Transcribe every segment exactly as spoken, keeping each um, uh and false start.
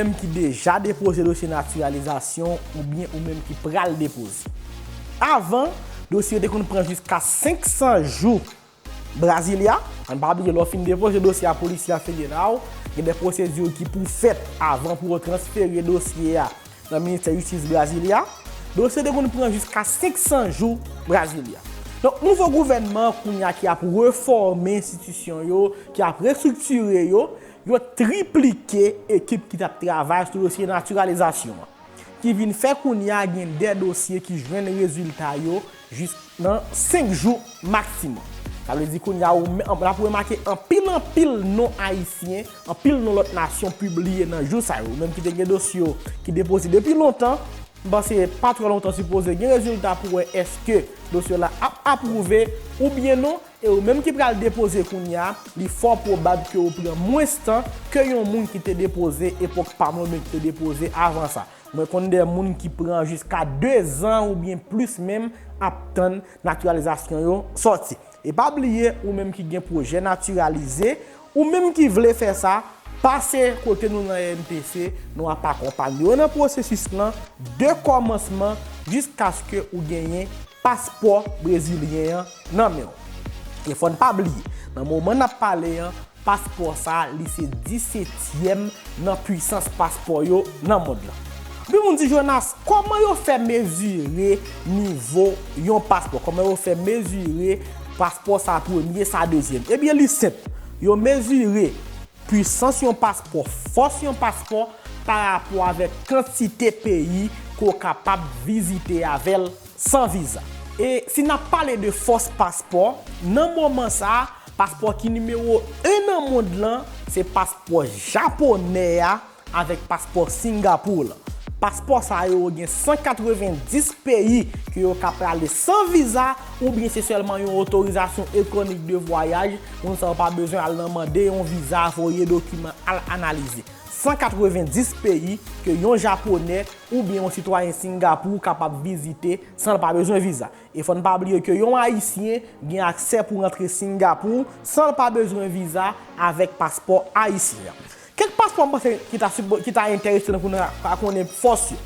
menm ki deja depoze dosye natiralizasyon oubyen ou menm ki pral depoze. Avan, dosye yo te konn pran jiska senk san jou Brasilia. Ann pa bliye, lè w fin depoze dosye a pou Polisya Federal, gen de pwosedi ki pou fèt avan pou yo transfere dosye a nan Ministè Jistis Brasilia. Dosye te konn pran jiska senk san jou Brasilia. Donk, nouvo gouvènman an kounye a ki ap refòme enstitisyon yo, ki ap restriktire yo, yo triplike ekip ki t ap travay sou dosye natiralizasyon an, ki vin fè kounye a gen de dosye ki jwenn rezilta yo jis nan senk jou maksimòm. Sa vle di kounye a, ou men-, n ap remake anpil, anpil non ayisyen, anpil non lòt nasyon pibliye nan jou sa yo. Ou menm ki te gen dosye w ki depoze depi lontan, m panse pa twò lontan sipoze gen rezilta pou wè èske dosye w la ap apwouve oubyen non. E ou menm ki pral depoze kounye a, li fò pwobab ke ou pran mwens tan ke yon moun ki te depoze epòk pa m lan oubyen ki te depoze avan sa. Mwen konn de moun ki pran jiska de zan oubyen plis menm ap tann natiralizasyon yo sòti. E pa bliye, ou menm ki gen pwojè natiralize, ou menm ki vle fè sa, pase kote nou nan R N T C, nou ap akonpaye w nan pwosesis lan, de kòmansman jiskaske ou genyen paspò brezilyen an nan men w. E fò n pa bliye, nan moman n ap pale an, paspò sa a, li se disetyèm nan pwisans paspò yo nan mond lan. Anpil moun di, Jonas, kòman yo fè mezire nivo yon paspò? Kòman yo fè mezire paspò sa a premye, sa a dezyèm? Ebyen, li senp. Yo mezire pwisans yon paspò, fòs yon paspò, pa rapò avèk kantite peyi ke w kapab vizite avè l san viza. E si n ap pale de fòs paspò, nan moman sa a, paspò ki nimewo en nan mond lan, se paspò japonè a avèk paspò Singapou lan. Paspò sa yo gen san katrevenndis peyi ke yo ka prale san viza, oubyen se sèlman yon otorizasyon elektwonik de vwayaj, moun sa yo pa bezwen al nan mande yon viza, voye dokiman, al analize. San katrevenndis peyi ke yon japonè oubyen yon sitwayen Singapou kapab vizite san l pa bezwen viza. E fò n pa bliye ke yon ayisyen gen aksè pou rantre Singapou san l pa bezwen viza avèk paspò ayisyen an. Kèk paspò m panse ki ta sipo-, ki ta enterese nou pou nou ka konnen fòs yo.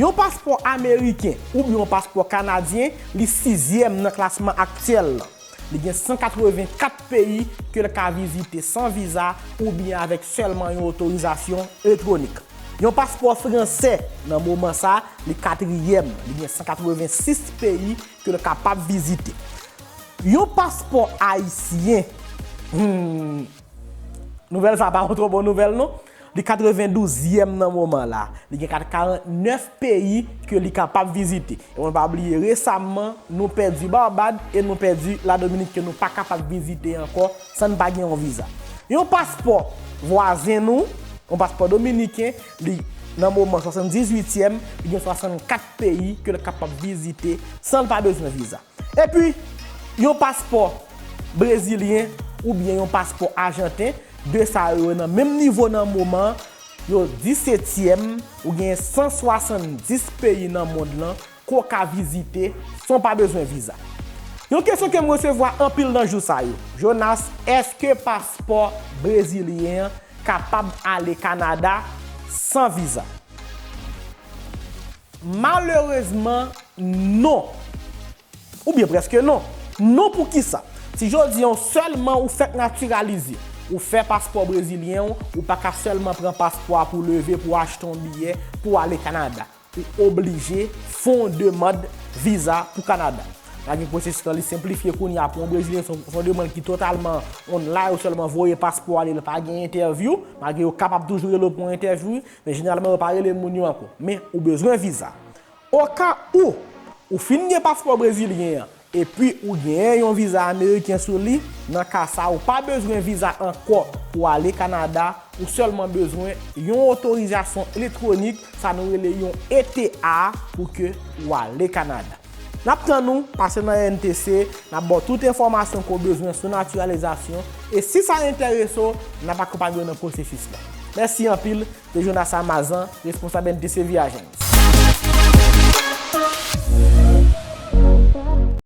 Yon paspò ameriken oubyen yon paspò kanadyen, li sizyèm nan klasman aktyèl lan. Li gen san katrevenkat peyi ke l ka vizite san viza oubyen avèk sèlman yon otorizasyon elektwonik. Yon paspò fransè, nan moman sa, li katriyèm, li gen san katrevensis peyi ke l kapab vizite. Yon paspò ayisyen, hmm, nouvèl sa pa yon twò bon nouvèl non. Li katrevendouzèm nan moman la. Li gen kat-, karantnèf peyi ke li kapab vizite. E fò n pa bliye, resaman, nou pèdi Barbad e nou pèdi Ladominik ke nou pa kapab vizite ankò san n pa gen yon viza. Yon paspò vwazen nou, yon paspò dominiken, li nan moman swasanndizuityèm, li gen swasannkat peyi ke l kapab vizite san l pa bezwen viza. Epi, yon paspò brezilyen oubyen yon paspò ajanten, de sa yo nan menm nivo nan moman, yo disetyèm, ou gen san swasanndis peyi nan mond lan ke w ka vizite san w pa bezwen viza. Yon kesyon ke m resevwa anpil nan jou sa yo, Jonas, èske paspò brezilyen an kapab ale Kanada san viza? Malerezman, non. Oubyen prèske non. Non, poukisa? Si jodi a w sèlman ou fèk natiralize, ou fè paspò brezilyen w, ou pa ka sèlman pran paspò a pou leve, pou achte yon biyè, pou ale Kanada. Ou oblije fè yon demann viza pou Kanada. Malgre pwosesis lan li senplifye kounye a pou yon brezilyen, se yon, se yon demann ki totalman online, ou sèlman voye paspò a, li pa gen entèvyou, malgre yo kapab toujou rele w pou yon entèvyou, men jeneralman yo pa rele moun yo ankò. Men ou bezwen viza. Oka ou, ou fin gen paspò brezilyen an, epi ou genyen yon viza ameriken sou li, nan ka sa a, ou pa bezwen viza ankò pou ale Kanada, ou sèlman bezwen yon otorizasyon elektwonik, sa nou rele yon E T A, pou ke ou ale Kanada. N ap tann ou, pase nan R N T C, n ap ba w tout enfòmasyon ke w bezwen sou natiralizasyon, e si sa enterese w, n ap akonpaye w nan pwosesis la. Mèsi anpil, se Jonas Amazan, responsab R N T C Village Agency.